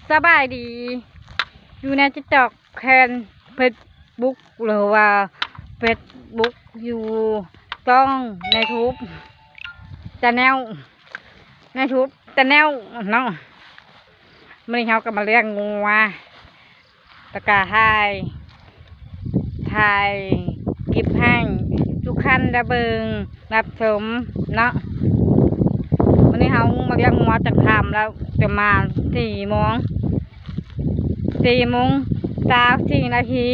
ສະບາຍດີ ຢູ່ໃນ TikTok ແຄນ Facebook ຫຼືວ່າ Facebook ຢູ່ຊ່ອງ YouTube Channel YouTube Channel ເນາະ. ມື້ນີ້ເຮົາກໍມາລ້ຽງງົວ ແລ້ວກໍຖ່າຍ ຖ່າຍຄລິບໃຫ້ທຸກທ່ານໄດ້ເບິ່ງ ຮັບຊົມເນາະ. ມື້ນີ້ເຮົາມາລ້ຽງງົວແຕ່ຄ່ຳແລ້ວ ຈະມາສີ່ໂມງ ສີ່ໂມງຊາວສີ່ນາທີ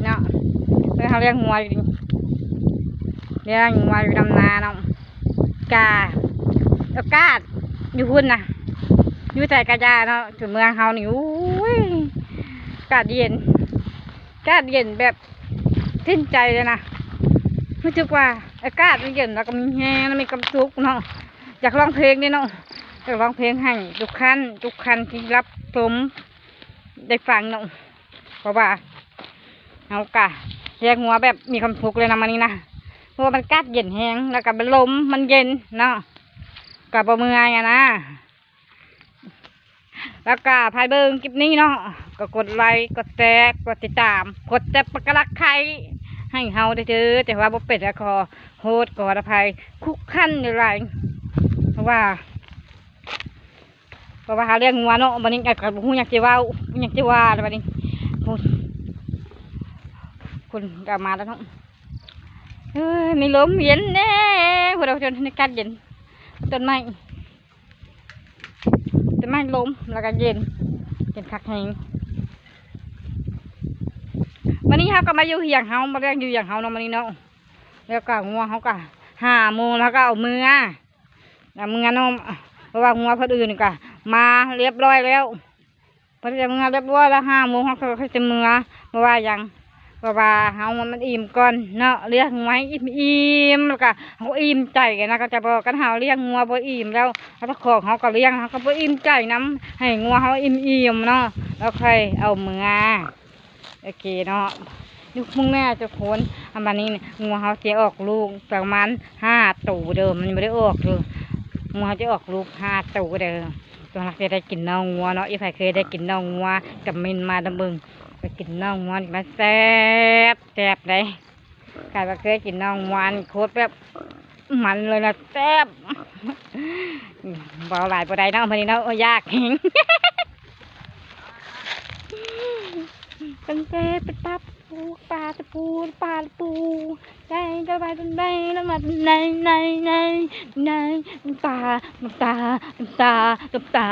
ເນາະ. ເຮົາລ້ຽງງົວຢູ່ ລ້ຽງງົວຢູ່ນຳນາເນາະ. ກະອາກາດຢູ່ພຸ້ນນະ ຢູ່ໃສກະຢ່າເນາະ ຢູ່ເມືອງເຮົານີ້ ໂອ້ຍ ອາກາດເຢັນ ອາກາດເຢັນແບບຊື່ນໃຈເລີຍນະ. ຮູ້ສຶກວ່າອາກາດມັນເຢັນ ແລ້ວກໍມີແຮງ ແລ້ວມີຄວາມສຸກເນາະ. ຢາກຮ້ອງເພງເດ້ເນາະ ຢາກຮ້ອງເພງໃຫ້ທຸກທ່ານ ທຸກທ່ານທີ່ຮັບຊົມໄດ້ຟັງເນາະ. ເພາະວ່າເຮົາກະລ້ຽງງົວແບບມີຄວາມສຸກເລີຍນະມື້ນີ້ນະ ເພາະວ່າມັນອາກາດເຢັນແຮງ ແລ້ວກະລົມມັນເຢັນເນາະ ກະບໍ່ເມື່ອຍຫັ້ນນະ. ແລ້ວກະໃຜເບິ່ງຄລິບນີ້ເນາະ ກໍກົດໄລ ກົດແຊ ກົດຕິດຕາມ ກົດແຊປະກະລັກໄຄໃຫ້ເຮົາເດີ. ແຕ່ວ່າບໍ່ເປັນ ກໍຂໍໂທດ ຂໍອະໄພທຸກທ່ານຫຼາຍໆ ເພາະວ່າ ເພາະວ່າເຮົາລ້ຽງງົວເນາະ ບັດນີ້ກໍບໍ່ຮູ້ຫຍັງຊິເວົ້າ ຫຍັງຊິວ່າແລ້ວບັດນີ້. ພຸ້ນ ຄົນກໍມາແລ້ວເນາະ. ເອີ ມີລົມເຢັນແດ່ ພຸ້ນ ອາກາດເຢັນ ຕົ້ນໄມ້ ຕົ້ນໄມ້ລົມ ແລ້ວກໍເຢັນ ເຢັນຄັກແຮງ. ວັນນີ້ເຮົາກໍມາຢູ່ຫຽງເຮົາ ມາລ້ຽງຢູ່ຫຽງເຮົາເນາະ ມື້ນີ້ເນາະ. ແລ້ວກໍງົວເຮົາກໍຫ້າໂມງ ເຮົາກໍເອົາເມືອ ເອົາເມືອເນາະ ເພາະວ່າງົວເພິ່ນອື່ນກໍມາລຽບຮ້ອຍແລ້ວ ເພິ່ນຈະເມືອລຽບຮ້ອຍແລ້ວ ຫ້າໂມງເຮົາກໍຈະເມືອ. ເພາະວ່າຫຍັງ ເພາະວ່າເຮົາມັນອີ່ມກ່ອນເນາະ ລ້ຽງງົວໃຫ້ອີ່ມໆ ແລ້ວກໍເຮົາອີ່ມໃຈນະ ເຂົາຈະບອກ ຄັນເຮົາລ້ຽງງົວບໍ່ອີ່ມແລ້ວ ເຈົ້າຂອງເຮົາກໍລ້ຽງ ເຮົາກໍບໍ່ອີ່ມໃຈນຳ ໃຫ້ງົວເຮົາອີ່ມໆເນາະ ແລ້ວຄ່ອຍເອົາເມືອ. ໂອເຄເນາະ ຢູ່ພຸ້ນແມ່ທຸກຄົນ. ອັນບັດນີ້ງົວເຮົາຊິອອກລູກປະມານຫ້າໂຕເດີ ມັນຍັງບໍ່ໄດ້ອອກເດີ. ງົວເຮົາຈະອອກລູກຫ້າໂຕເດີ. ສ່ວນຫຼາຍຈະໄດ້ກິນໜໍ່ງົວເນາະ ອີ່ໃຜເຄີຍໄດ້ກິນໜໍ່ງົວ ຄອມເມັນມານຳເບິ່ງ. ໄປກິນໜໍ່ງົວນີ້ມັນແຊບ ແຊບເດ້. ກາຍວ່າເຄີຍກິນໜໍ່ງົວນີ້ໂຄດແບບມັນເລີຍນະ ແຊບ. ເວົ້າຫຼາຍບໍ່ໄດ້ເນາະ ມື້ນີ້ເນາະ ໂອ້ຍ ຢາກແຮງ. ຕັ້ງແຕ່ເປັນປາປູ ປາຕະປູ ປາຕະປູ ໃຫຍ່ກະໄປຈົນໄດ້ ລະມາໃນ ໃນ ໃນ ໃນ ຕາ ຕາ ຕາ ຕາ.